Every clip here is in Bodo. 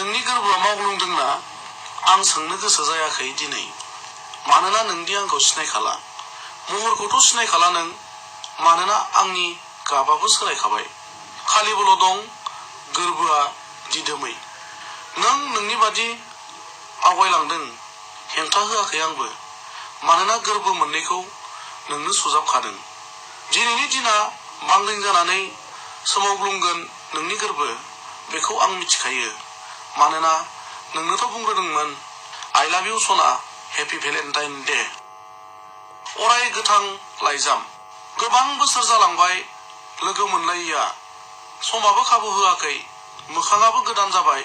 नोंनि गोरबोआ मावग्लुंदोंना आं सोंनो गोसो जायाखै दिनै मानोना नोंदि आंखौ सिनायखाला महरखौथ' सिनायखाला नों मानोना आंनि गाबाबो सोलायखाबाय खालिबोल' दं गोरबोआ दिदोमै नों नोंनि बादि आवगायलांदों हेंथा होआखै आंबो मानोना गोरबो मोननैखौ नोंनो सुजाबखादों दिनैनि दिना बांग्रिं जानानै सोमावग्लुंगोन नोंनि गोरबो बेखौ आं मिथिखायो मानोना नोंनोथ' बुंग्रोदोंमोन I love you सना हेपि भेलेन्टाइन डे अराय गोथां लाइजाम गोबां बोसोर जालांबाय लोगो मोनलायैया समाबो खाबु होआखै मोखाङाबो गोदान जाबाय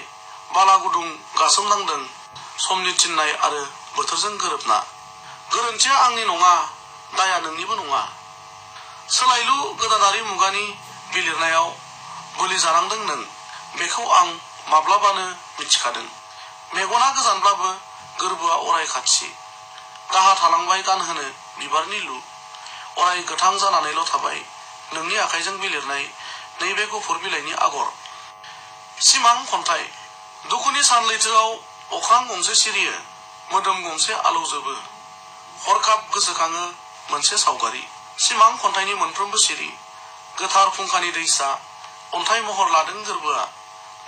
बाला गुदुं गासोमनांदों समनि थिननाय आरो बोथोरजों गोरोबना गोरोन्थिया आंनि नङा दाया नोंनिबो नङा सोलायलु गोदानारि मुगानि बिलिरनायाव बोलि जानांदों नों बेखौ आं माब्लाबानो मिथिखादों मेगना गोजानब्लाबो गोरबोआ अराय खाथि दाहा थालांबाय गानहोनो बिबारनि लु अराय गोथां जानानैल' थाबाय नोंनि आखाइजों बिलिरनाय नैबे गुफुर बिलाइनि आगर सिमां खन्थाइ दुखुनि सान लैथोआव अख्रां गंसे सिरियो मोदोम गंसे आलौजोबो हरखाब गोसोखाङो मोनसे सावगारि सिमां खन्थाइनि मोनफ्रोमबो सिरि गोथार फुंखानि दैसा अन्थाइ महर लादों गोरबोआ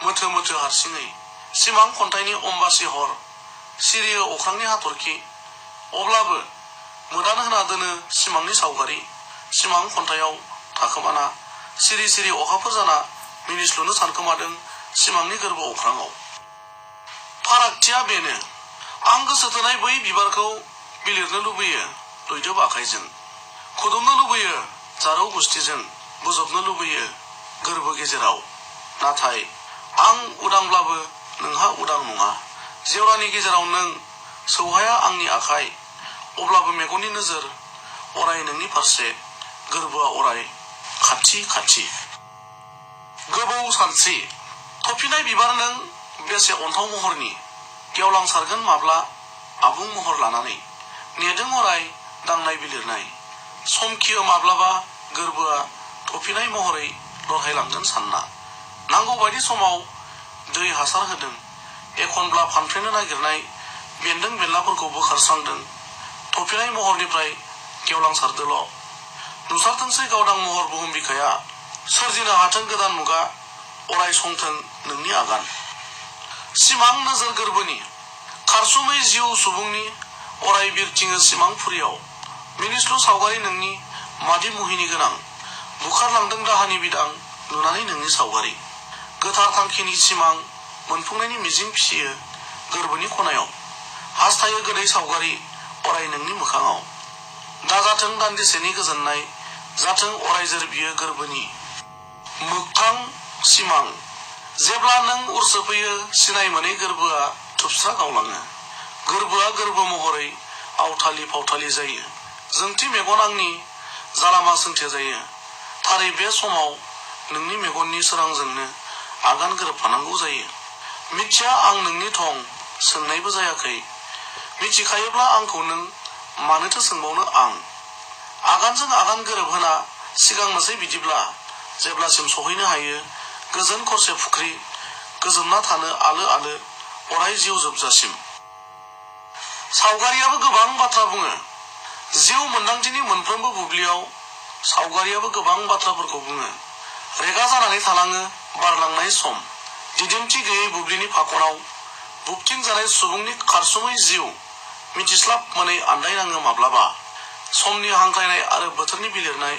मोथो मोथो हारसिङै सिमां खन्थाइनि अम्बासि हर सिरियो अख्रांनि हाथरखि अब्लाबो मोदान होना दोनो सिमांनि सावगारि सिमां खन्थाइयाव थाखोमाना सिरि सिरि अखाफोर जाना मिनिस्लुनो सानखोमादों सिमांनि गोरबो अख्राङाव फारागथिया बेनो आं गोसो थोनाय बै बिबारखौ बिलिरनो लुबैयो लैदोब आखाइजों खुदुमनो लुबैयो जारौ गुस्थिजों बोजबनो लुबैयो गोरबो गेजेराव नाथाय आं उदांब्लाबो नोंहा उदां नङा जेवरानि गेजेराव नों सौहाया आंनि आखाइ अब्लाबो मेगननि नोजोर अराय नोंनि फारसे गोरबोआ अराय खाथि खाथि गोबौ सानस्रि थफिनाय बिबार नों बेसे अन्थाव महरनि गेवलांसारगोन माब्ला आबुं महर लानानै नेदों अराय दांनाय बिलिरनाय समखियो माब्लाबा गोरबोआ थफिनाय महरै लरहायलांगोन सानना नांगौ बायदि समाव दै हासार होदों एखनब्ला फानफ्रेनो नागिरनाय बेन्दों बेनलाफोरखौ बोखारस्रांदों थफिनाय महरनिफ्राय गेवलांसारदोल' नुसारथोंसै गावदां महर बुहुम बिखाया सोरजिनो हाथों गोदान मुगा अराय संथों नोंनि आगान सिमां नोजोर गोरबोनि खारसुमै जिउ सुबुंनि अराय बिरथिङो सिमां फुरियाव मिनिस्लु सावगारि नोंनि मादि मुहिनि गोनां बुखारलांदों दाहानि बिदां नुनानै नोंनि सावगारि गोथार थांखिनि सिमां मोनफुंनायनि मिजिं फिसियो गोरबोनि खनायाव हास्थायो गोदै सावगारि अराय नोंनि मोखाङाव दाजाथों दान्दिसेनि गोजोननाय जाथों अरायजोर बियो गोरबोनि मोगथां सिमां जेब्ला नों उरसोफैयो सिनाय मोनै गोरबोआ थुबस्रा गावलाङो गोरबोआ गोरबो महरै आवथालि फावथालि जायो जोंथि मेगन आंनि जालामा सोंथि जायो थारै बे समाव नोंनि मेगननि सोरांजोंनो आगान गोरोबफानांगौ जायो मिथिया आं नोंनि थं सोंनायबो जायाखै मिथिखायोब्ला आंखौ नों मानोथो सोंबावनो आं आगानजों आगान गोरोबहोना सिगांनोसै बिदिब्ला जेब्लासिम सहैनो हायो गोजोन खरसे फुख्रि गोजोमना थानो आलो आलो अराय जिउ जोबजासिम सावगारियाबो गोबां बाथ्रा बुङो जिउ मोन्दांथिनि मोनफ्रोमबो बुब्लियाव सावगारियाबो गोबां बाथ्राफोरखौ बुङो रेगा जानानै थालाङो बारलांनाय सम दिदोमथि गैयै बुब्लिनि फाखनाव बुबथिं जानाय सुबुंनि खारसुमै जिउ मिथिस्लाब मोनै आन्दायनाङो माब्लाबा समनि हांख्रायनाय आरो बोथोरनि बिलिरनाय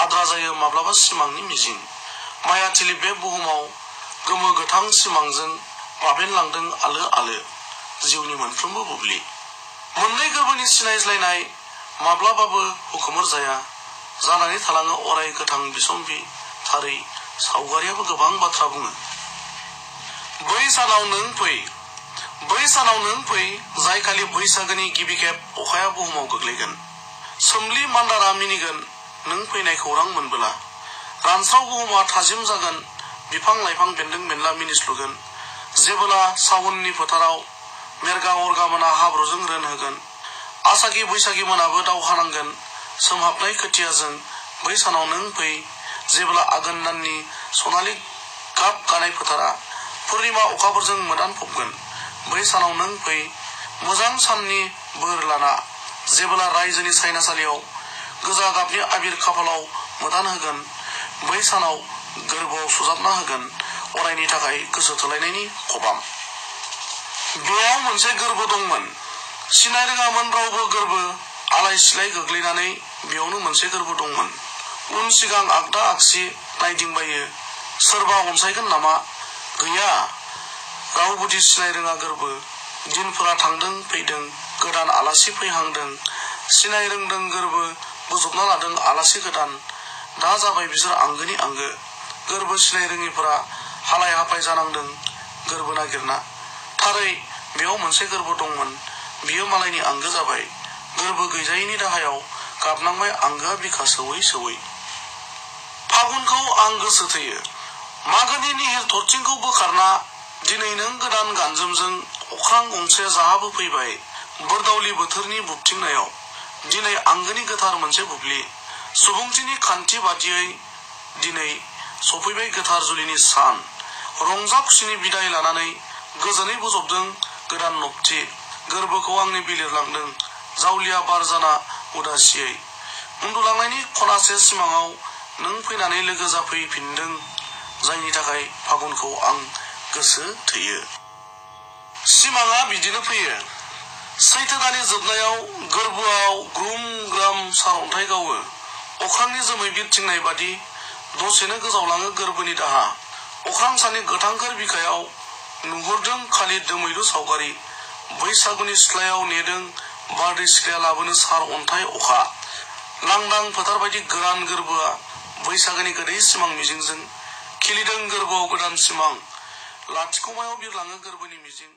आद्रा जायो माब्लाबा सिमांनि मिजिं मायाथिलि बे बुहुमाव गोमो गोथां सिमांजों बाबेनलांदों आलो आलो जिउनि मोनफ्रोमबो बुब्लि मोननै गोरबोनि सिनायज्लायनाय माब्लाबाबो हुखुमोर जाया जानानै थालाङो अराय गोथां बिसम्बि थारै सावगारियाबो गोबां बाथ्रा बुङो बै सानाव नों फै जाय खालि बैसागोनि गिबि खेब अखाया बुहुमाव गोग्लैगोन सोमलि मान्दारा मिनिगोन नों फैनाय खौरां मोनबोला रानस्राव बुहुमा थाजिम जागोन बिफां लाइफां बेन्दों बेनला मिनिस्लुगोन जेबोला सावननि फोथाराव मेरगा अरगा मोना हाब्रुजों रोनहोगोन आसागि बैसागि मोनाबो दावहा नांगोन सोमहाबनाय खोथियाजों बै सानाव नों फै जेब्ला आघोन दाननि सनालि गाब गानाय फोथारा पुर्णिमा अखाफोरजों मोदानफबगोन। बै सानाव नों फै मोजां साननि बोर लाना जेब्ला रायजोनि सायनासालियाव गोजा गाबनि आबिर खाफालाव मोदान होगोन बै सानाव गोरबोआव सुजाबना होगोन अरायनि थाखाय गोसो थोलायनायनि खबाम। बेयाव मोनसे गोरबो दंमोन सिनाय रोङामोन रावबो गोरबो आलाय सिलाय गोग्लैनानै बेयावनो मोनसे गोरबो दंमोन। उन सिगां आगदा आगसि नायदिंबायो सोरबा अनसायगोन नामा गैया रावबोदि सिनाय रोङा गोरबो। दिनफोरा थांदों फैदों गोदान आलासि फैहांदों सिनाय रोंदों गोरबो बोजबना लादों आलासि गोदान दा जाबाय बिसोर आंगोनि आंगो। गोरबो सिनाय रोङिफोरा हालाय हाफाय जानांदों गोरबो नागिरना। थारै बेयाव मोनसे गोरबो दंमोन बियो मालायनि आंगो जाबाय। गोरबो गैजायैनि दाहायाव गाबनांबाय आंगोआ बिखा सौवै सौवै। फागुनखौ आं गोसो थैयो मागोनि निहिर थरथिंखौ बोखारना दिनै नों गोदान गानजोमजों अख्रां गंसे जाहाबो फैबाय बोरदावलि बोथोरनि बुबथिंनायाव। दिनै आंगोनि गोथार मोनसे बुब्लि सुबुंथिनि खान्थि बादियै दिनै सफैबाय गोथार जुलिनि सान। रंजा खुसिनि बिदाय लानानै गोजोनै बोजबदों गोदान नबथि। गोरबोखौ आंनि बिलिरलांदों जावलिया बार जाना उदासियै। उन्दुलांनायनि खनासे सिमाङाव नों फैनानै लोगो जाफैफिनदों जायनि थाखाय फागुनखौ आं गोसो थैयो। सिमाङा बिदिनो फैयो सैथो दाननि जोबनायाव गोरबोआव ग्रुम ग्राम सारअन्थाइ गावो अख्रांनि जोमै बिरथिंनाय बादि दसेनो गोजावलाङो गोरबोनि दाहा। अख्रां सानि गोथांखोर बिखायाव नुहुरदों खालि दोमैलु सावगारि। बैसागुनि सिथ्लायाव नेदों बारदै सिख्लाया लाबोनो सार अन्थाइ अखा। लांदां फोथार बायदि गोरान गोरबोआ बैसागोनि गोदै सिमां मिजिंजों खिलिदों गोरबोआव गोदान सिमां। लाथिख'मायाव बिरलाङो गोरबोनि मिजिं।